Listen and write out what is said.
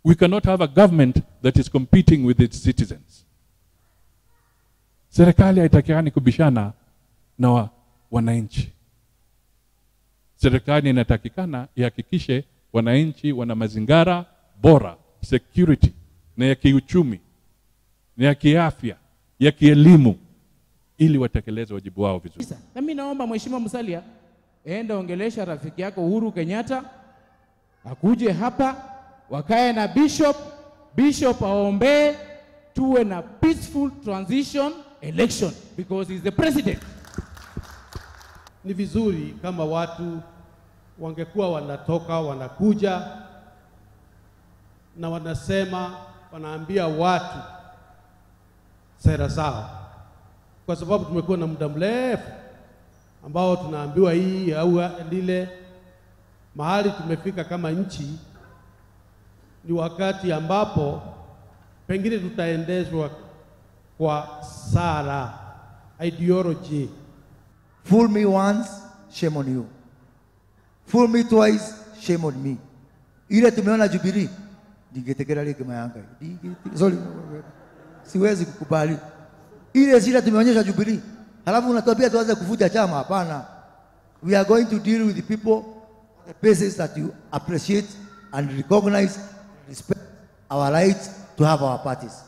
We cannot have a government that is competing with its citizens. Serikali haitakikani kubishana na wananchi. Serikali inatakikana ihakikishe wananchi wana mazingira bora, security, na ya kiuchumi, na ya kiafya, ya kielimu, ili watekeleze wajibu wao vizuri. Na mimi naomba Mheshimiwa Musalia, enda ongelesha rafiki yako Uhuru Kenyatta, akuje hapa, wakae na Bishop, Bishop aombe tuwe na peaceful transition election because he's the president. Ni vizuri kama watu wangekuwa wanatoka, wanakuja na wanasema, wanaambia watu sera zao, kwa sababu tumekuwa na muda mrefu ambao tunaambiwa hii au lile. Mahali tumefika kama nchi ni wakati ambapo pengine tutaendeshwa kwa sara, ideology. Fool me once, shame on you. Fool me twice, shame on me. Ile tumeona Jubilee, ningetekera leke mayanga. Sorry, siwezi kukubali. Ile zile tumeonyesha Jubilee, halafu unatuambia tuanze kuvuja chama. Hapana. We are going to deal with the people on the basis that you appreciate and recognize, respect our right to have our parties.